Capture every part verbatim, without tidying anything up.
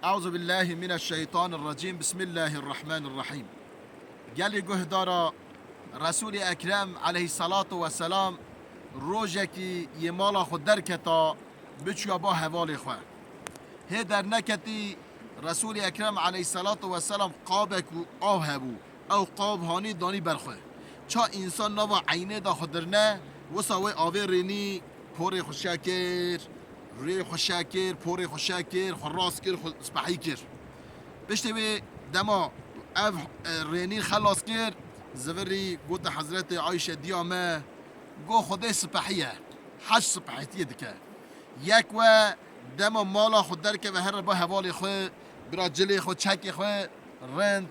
Euzu billahi mineşşeytanirracim. Bismillahirrahmanirrahim. Gelî guhdara, Resûlî Ekrem aleyhissalatu vesselam rojekî yê mala xwe derketa, biçûya ba hevalê xwe. Hê derneketî, Resûlî Ekrem aleyhissalatu vesselam qabek û av hebû. Ew qab hanî danî ber xwe. Ça însan nava eynê de xwe dirne, wisa wê avê rênî porê xwe şekir, rûyê xwe şekir, porê xwe şekir, xwe rast kir, xwe spehî kir. Piştê wê dema ev, e, rênî xelas kir, zivirî gote Hezretê Ayşe diya me, go Xwedê spehî ye, hej spehîtiyê dike. Yek we dema mala xwe derkeve here ba hevalê xwe, bira cilê xwe, çekê xwe rind,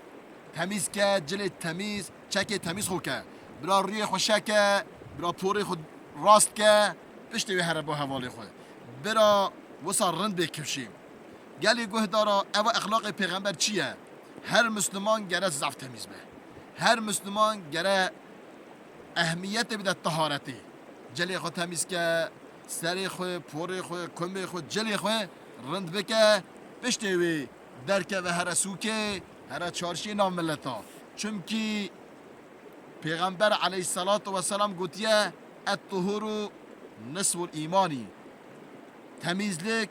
temîz ke, cilê temîz, çekê temîz xwe ke. Bira rûyê xwe şeke, bira porê xwe rast ke, piştê wê here ba hevalê xwe. Bira wisa rind bê kifşî. Gelî guhdara, eva exlaqê pêxember çi ye? Her Müslüman gere zaf temîz be. Her Müslüman gere ehmiyetê bide taharetê. Cilê xwe temîz ke, serê xwe, porê xwe, kumê xwe, cilê xwe rind bike, piştê wê derkeve here sûkê, here çarşiyê nav mileta. Çimkî Pêxember aleyhissalatu vesselam gotiye, "Et-tuhuru nisful îmanî." Temîzlik,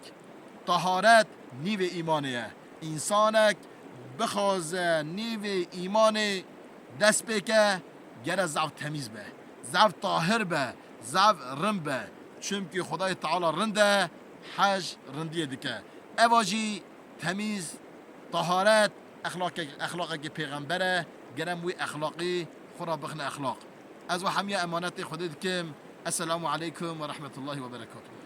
taharet nîvê îmanê ye. Însanek bixwaze nîvê îmanê dest pê ke, gere zaf temîz be, zaf tahir be, zaf rind be. Çimkî Xwedayê Teala rind e, hej rindiyê dike. Eva jî temîz, taharet, exlaqek-, exlaqekî pêxember e, gere em wî exlaqî xwe re bixine exlaq. Ez we hemiya emanetê Xwedê dikim. Esselamu aleykum ve rahmetullahi ve berekatuhu.